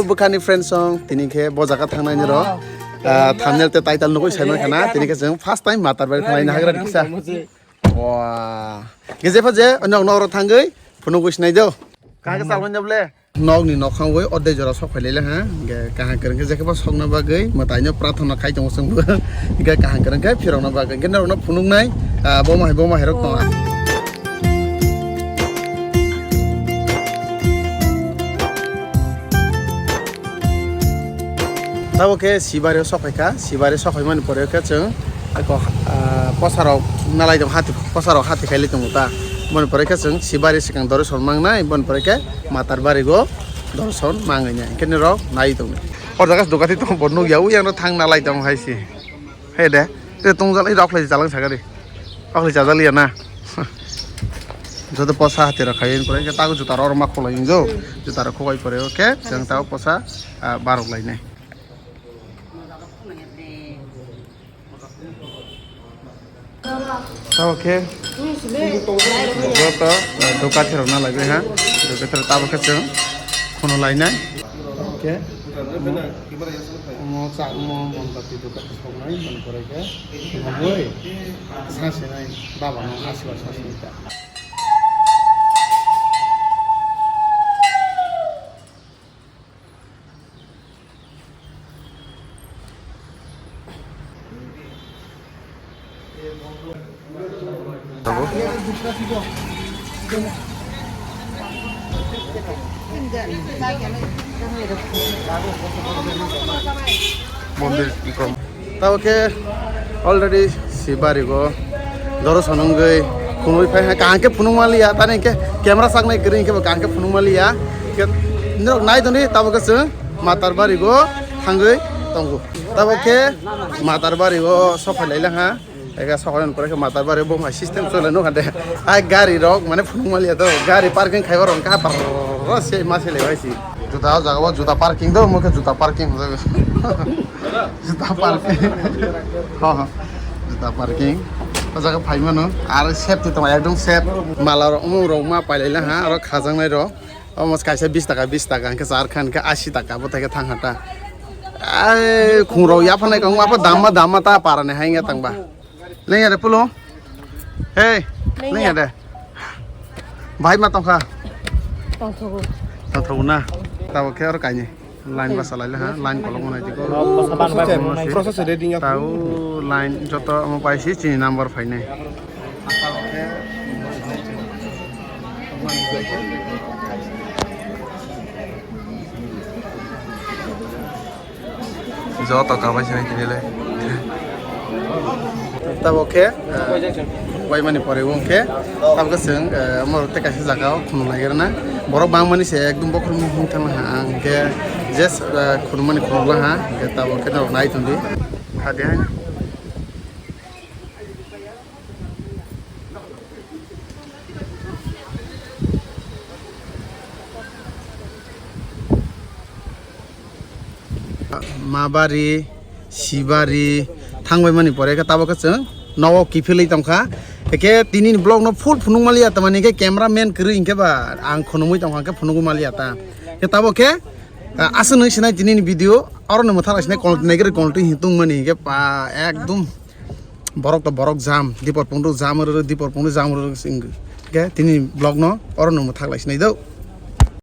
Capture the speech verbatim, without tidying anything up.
Bwkhani friends song, tini khe bo jaga thangnaini rok, ah, thumbnail tei title nugwi sai mankha na, tini khe chwng first time Matarbari thangnaini hagra kisa. Wah. Ge jepha je, nok nok ro thangwi phunugwi sinai do. Kaha khe salmani do ble? Nokni nokhang wi ordek jora sok phai laila ha. Ge kaham kwrwng khe jekhe bo sokna bagwi mwtaino prathana khai tongo chwngbo. Ge kaham kwrwng khe phirokna bagwi. Ge norokno phunuknai, ah, boma hai boma hai rok tongo. Tabo khe Sibari o sok phai kha, Sibari sok phai mani pore khe chwng ako, ah, posarok nalai tongo, hati, posarok hati khai lai tongo ta. Mani pore khe chwng Sibari swkang dorson mangnai, mani pore khe Matarbari go dorson mangwi nai. Hwnkhe norok nai tongo. O jaga se dukati tongo, bo nukya, uyang no thang nalai tongo hai se. He de, te tongjalai rok lai chalang sakari. Rok lai chajaliya na. Joto posa hati rok khai pore khe tago juta rok ma khulai jo. Juta rok khulai pore khe chwng tago posa, ah, barok lainai. Tabo khe joto, ah, dukati rok na laibai ha. Dukati rok tabo khe chwng khunu lainai. Oke. Omo chakmo monpati dukati soknai, mani pore khe khunui sasinai baba no asiba sasinai ta. Mondir ikom. Tabo khe already Sibari go doro sonongwi khunui phai ha, kaham khe phunuk maliya, tani khe camera saknai kwrwi khe bo kaham khe phunuk maliya. Khe norok nai toni tabo khe chwng Matarbari go thangwi tongo. Tabo khe Matarbari go sophai laila ha. Ega sohor ni pore khe Matarbari bo ma system chole no hande. Ai gari rok mane phunuk maliya do. Gari parking khaiba rok ka bar se ma se lebai si. Juta o jaga o juta parking do, mo khe juta parking ho jaga. Juta parking. Ha ha. Juta parking. O jaga phai mano. Ar safety tong ekdom safe. Mala rok umung rok ma pailai la ha. Aro khajang nai rok. Omo kaisa bis taka, bis taka, hwnkhe char kha, hwnkhe asi taka, bo thai khe thang kha ta. Ai, khungrok yapharnai kong, apa damma, damma ta parani hai wngya tangba. Lengya de pulo? Hey, lengya de. Bahai ma tongkha? Tongthogo. Tongthogo na? Tabo khe oro kainwi. Line basa laila ha, line kolokma nai diko. Process ready ya. Tao line joto omo paisi chini number phainai. Joto kabai sini kini le. Tabo khe, ah, waimani pore wng khe, tabo khe chwng, ah, omo tei kaisa jaga o khunu nai rwna. Borok bangmani se ekdum bokhorok mung thang ha, ang khe just, ah, khunumani khunukla ha, hwnkhe tabo khe norok nai tongdi. Khadi hai. Mabari, Sibari, thangbai mani pore khe tabo khe chwng nogo kiphilwi tongkha. Ekhe tini ni vlog no full phunuk maliya, tamani khe camera man kwrwi hinkhe ba ang khunumwi tongkha, hwnkhe phunugwi maliya ta. Khe tabo khe, ah, aswk nung sinai tini ni video, oro no mwthang sinai content nai kwrwi content hin tungmani hinkhe ba ekdum. Borok to borok jam, dipor pungdu jam rw, dipor pungdu jam rw, sing. Khe tini vlog no oro no mwthang lai sinai do.